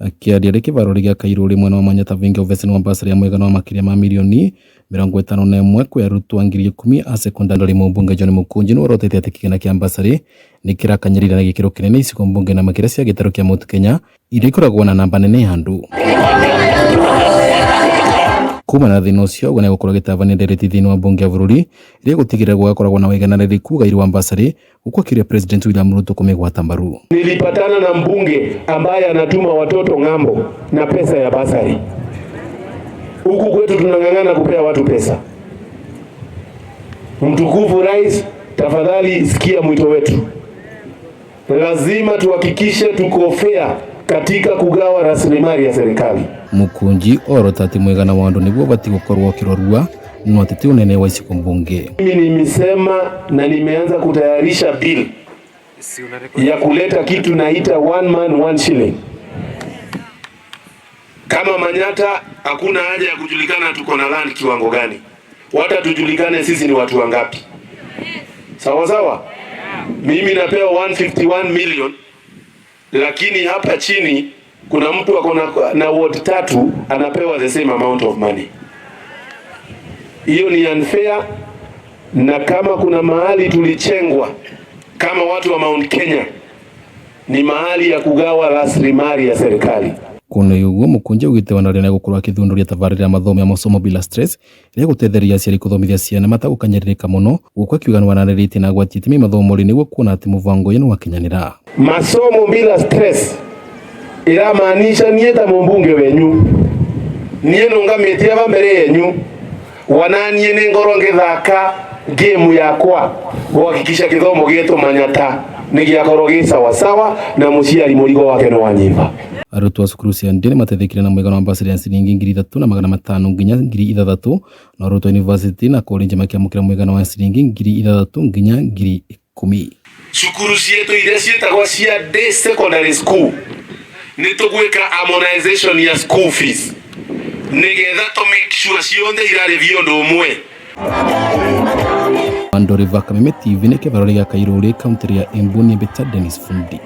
Akĩaria rĩ kĩbaro gĩa Kairũri mwena wa Manyata Vingi ovecini wa basarĩ ya mũigana wa makĩria ma mirioni 51 kwĩ arutwo 10,000 a sekondari. Mũmbunge John Mũkũnji nĩ orotete atĩ kĩgĩna kĩa basarĩ nĩ kĩrakanyĩrĩra na gĩkĩro kĩnene icigo mbunge na makĩria cia gĩtarũ kĩa Mount Kenya iria ikoragwo na namba nene ya andũ. Kumana na thĩna ũcio ũguo nĩgũkorwo gĩtabania ndereti thĩinĩ wa mbunge ya bũrũri ĩrĩa ĩgũtigĩrĩra gũgakoragwo na wĩigananĩrĩku ũgai wa basarĩ huku akiria President William Ruto kumigwata mbaru. Nilipatana na mbunge ambaye anatuma watoto ng'ambo na pesa ya basari. Huku kwetu tunang'ang'ana kupea watu pesa. Mtukufu Rais, tafadhali sikia mwito wetu. Lazima tuhakikishe tuko fair katika kugawa rasilimali ya serikali. Mukunji orota ati mwigana wa andu niguo bati gukorwo ukirorua no atĩ ti unene wa icigo mbunge. Mimi nimesema na nimeanza kutayarisha bill ya kuleta kitu naita one man one shilling. Kama Manyata hakuna haja ya kujulikana tuko na land kiwango gani, wata tujulikane sisi ni watu wangapi. Sawa sawa. Mimi napewa 151 million, lakini hapa chini kuna mtu ako na ward tatu anapewa the same amount of money. Hiyo ni unfair, na kama kuna mahali tulichengwa kama watu wa Mount Kenya ni mahali ya kugawa rasilimali ya serikali. Kuna uguo Mukunji augite wana aria gukorwo akithunduria tabarĩra ya mathomo ya masomo bila stress ĩrĩa ĩgũtethereria aciari kũthomithia ciana matagũkanyĩrĩrĩka mũno gũkũ akiuga nĩwaranĩrĩtie na agwati itemi mathomo-rĩ nĩguo kuona atĩ mũbango ũyũ nĩwakinyanĩra. Masomo bila stress iramaanisha niĩ ta mũmbunge wenyu niĩ nũngamĩtie aba mbere yenyu wananie nĩ ngorwo ngĩthaka game yakwa guhakikisha gĩthomo gĩetũ Manyata nĩ gĩakorwo gĩ sawasawa na mũciari mũrigo wake nĩ wanyiba. Arutwo a cukuru cia ndĩ nĩmateithĩkire na mũigana wa basarĩ ya ciringi 3,500 nginya 6,000 na arutwo a university na college makĩamũkĩra mũigana wa ciringi 6,000 nginya 10,000. Cukuru cietu iria ciĩtagwo cia day secondary school nĩ tũgwĩka harmonization ya school fees nĩgetha tũ make sure ciothe irarĩhio ũndũ ũmwe. Andũ River Kameme TV nĩ kĩbaro gĩa Kairũri kaunti ya Embu nĩ Mbĩta Dennis Fundi.